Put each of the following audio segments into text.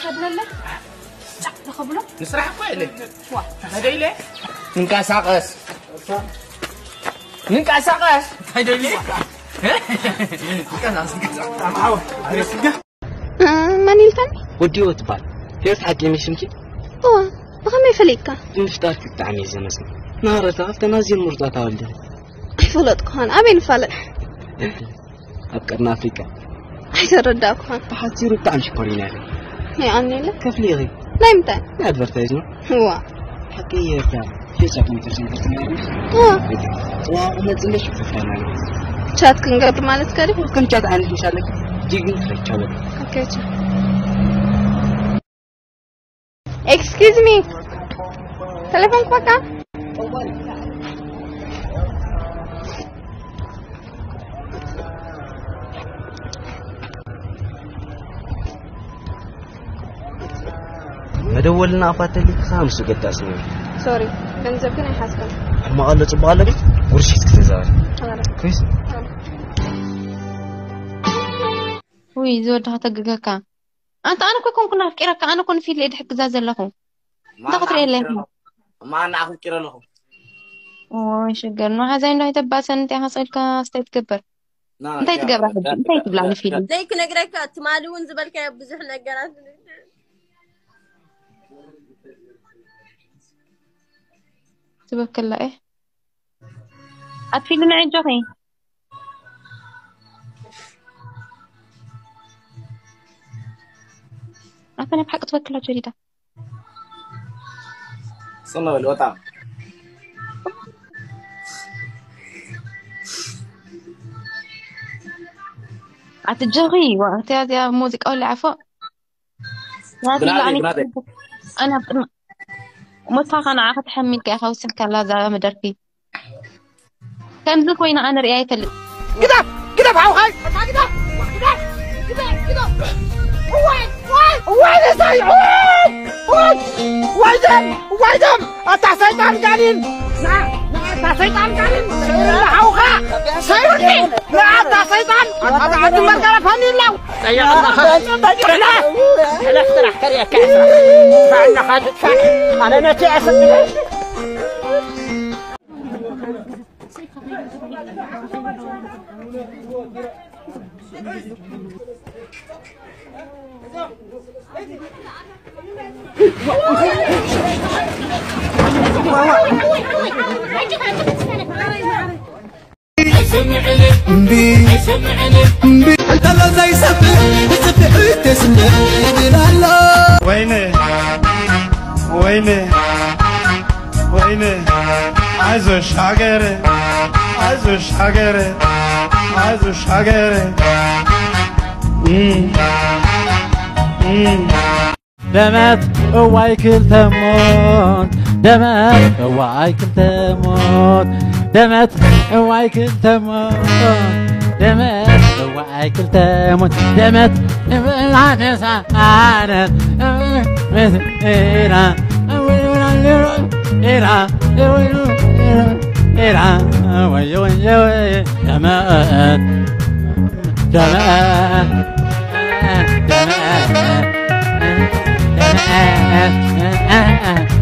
ከብለለ ጫፍ ተኸብሎ ንስራሕ እኮ የለ። ዋ። እንታይ ደይለ? ንንቀሳቐስ። ንንቀሳቐስ። እንታይ ደይለ? ንንቀሳቐስ፣ ንንቀሳቐስ። ኣምዓው። ኣረስጋ። እ፣ መን ኢልካኒ? ወዲ ህይወት ትበሃል። ህይወት ሓቂ እዩ ሽምኪ? እዋ፣ ብኸመይ ፈሊጥካ? ብምፍጣርኪ ብጣዕሚ እየ ዘመስግን። ናረታ፣ ኣብተን ኣዝየን ምሩፃት ኣዋልድ። ኣይፈለጥኩኻን። ኣበይ ንፋለጥ? ኣብ ቀርኒ ኣፍሪቃ። ኣይተረዳእኩኻን። ብሓጺሩ ብጣዕሚ ሽኮሪና ኢኺ። ናይ ኣኔለ? ከፍሊ ኢኺ። ናይ ምንታይ? ናይ ኣድቨርታይዝ ነው። እዋ። ሓቂ እየ እታ። ፌስቡክ ኮምፒውተር ሴንተር ትማሊ። እዋ። እዋ፣ እመጽእ እንደ ሽኮር ፋይናል። ቻት ክንገብር ማለት ከዲ? ከም ቻት ዓይነት ምሻለክ። ዲግሪ ትረቻው። ኦኬ፣ ቻው። ኤክስኪውዝ ሚ። ቴሌፎን ክበቃ። መደወልና ኣፋ ተሊካ ምስ ገዳስ ነው። ሶሪ፣ ገንዘብ ግን ኣይሓዝከን። ሕማቕ ኣሎ፣ ጽቡቕ ኣሎ ቤት? ጉርሺት ክትዛረብ። ኧረ። ኩይስ? ኧረ። ውይ፣ ዝወድኻ ተግገካ። ኣንታ ኣነ እኮ ኣይኮንኩን ኣፍቂረካ፣ ኣነ እኮ ንፊል እየ ድሕግዛ ዘለኹ። እንታይ ክትርእየለይ ኢኻ? ማን ኣፍቂረ ኣለኹ? ኦይ፣ ሽገር ነው። ሓዛይ እንዶ ኣይተባሰን፣ እንታይ ሓሰልካ፣ እንታይ ትገብር? ና፣ እንታይ ያ፣ ትገብራ ሕጂ? ያ፣ እንታይ ትብላ ያ፣ ንፊል? ያ። ዘይክነግረካ፣ ትማሊ እውን ዝበልካዮ ብዙሕ ነገራት። ትበክላ እየ። ኣትፊልኒ ኣጆኺ። ኣታ ናይ ብሓቂ ትበክላ ጀዲዳ። ጽን በል፣ ወጣ። ኣቲ ጆኺ፣ ዋ፣ እቲያ እዚኣ ሙዚቃ ወሊዓ ፎእ። ናቲ ብናተይ፣ ላዕሊ ብናተይ። ኣነ ኣብ ቅድሚ ሞትካ ንዓኻ ተሐሚልካ ኢኻ ወሲኽካላ እዛ መደርፊ። ከምዚ ኮይና ኣነ ርእያ ኣይፈልጥ። ግደፍ! ግደፍ ሓውኻይ! ግደፍ! ግደፍ! ግደፍ! ግደፍ! እዋይ! እዋይ! እዋይ ነሳይ! እዋይ! እዋይ! እዋይ ደም! እዋይ ደም! ኣታ ሰይጣን ጋኔን! ንዓ! ንዓ ኣታ ሰይጣን ጋኔን! ሰይርላ ሓውኻ! ሰይርኒ! ንዓ ኣታ ሰይጣን! ኣታ ዓዲ መርገረፈኒ ኣለው! እምቢ፣ እምቢ፣ እንተሎ ዘይሰምዕ ብጽፍዒ ተስምዕ ይብል ኣሎ። ወይነ፣ ወይነ፣ ወይነ፣ ኣይዞሽ ሃገረ፣ ኣይዞሽ ሃገረ፣ ኣይዞሽ ሃገረ። እም፣ እም። ደመት እዋይ ክልተ ሞት፣ ደመት እዋይ ክልተ ሞት፣ ደመት እዋይ ክልተ ሞት፣ ደመት እዋይ ክልተ ሞት፣ ደመት እዋይ ክልተ ሞት፣ ደመት ደመ፣ ደመ፣ ደመ፣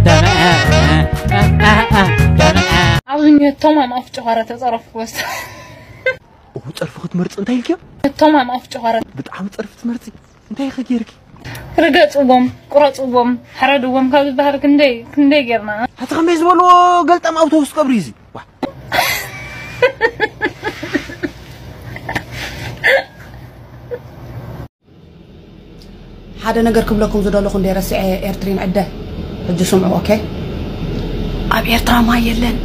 ደመ፣ ደመ፣ ደመ። ኣብዚ እኒሆ ቶማም ኣፍ ጨጓራ ተጸረፍኩ። ወስ ኡ፣ ጸርፊ ክትመርጺ እንታይ ኢልክዮ? ቶማም ኣፍ ጨጓራ። ብጣዕሚ ጸርፊ ትመርጺ። እንታይ ኢኺ ጌርኪ? ርገጽዎም፣ ቁረጽዎም፣ ሕረድዎም ካብ ዝበሃል ክንደይ፣ ክንደይ ጌርና? ኣቲ ከመይ ዝበልዎ ገልጣም ኣውቶቡስ ቀብሪ እዚ? ዋ። ሓደ ነገር ክብለኩም ዝደለኹ እንደ ረስዐ ኤርትሪን ዕደ። ሕጂ ስምዑ፣ ኦኬ? ኣብ ኤርትራ ማይ የለን።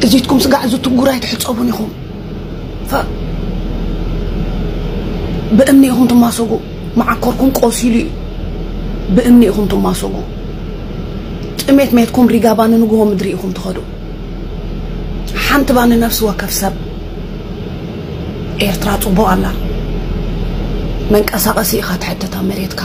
እዚትኩም ስጋዕ ዝትጉር ኣይትሕጸቡን ኢኹም። ፈ-፣ ብእምኒ ኢኹም ትማሰጉ። መዓኮርኩም ቆሲሉ እዩ። ብእምኒ ኢኹም ትማሰጉ። ጥሜት ሜትኩም ሪጋ ባኒ ንግሆ ምድሪ ኢኹም ትኸዱ። ሓንቲ ባኒ ነፍሲ ወከፍ ሰብ። ኤርትራ ጽቡቕ ኣላ። መንቀሳቐሲ ኢኻ ትሕተታ መሬትካ።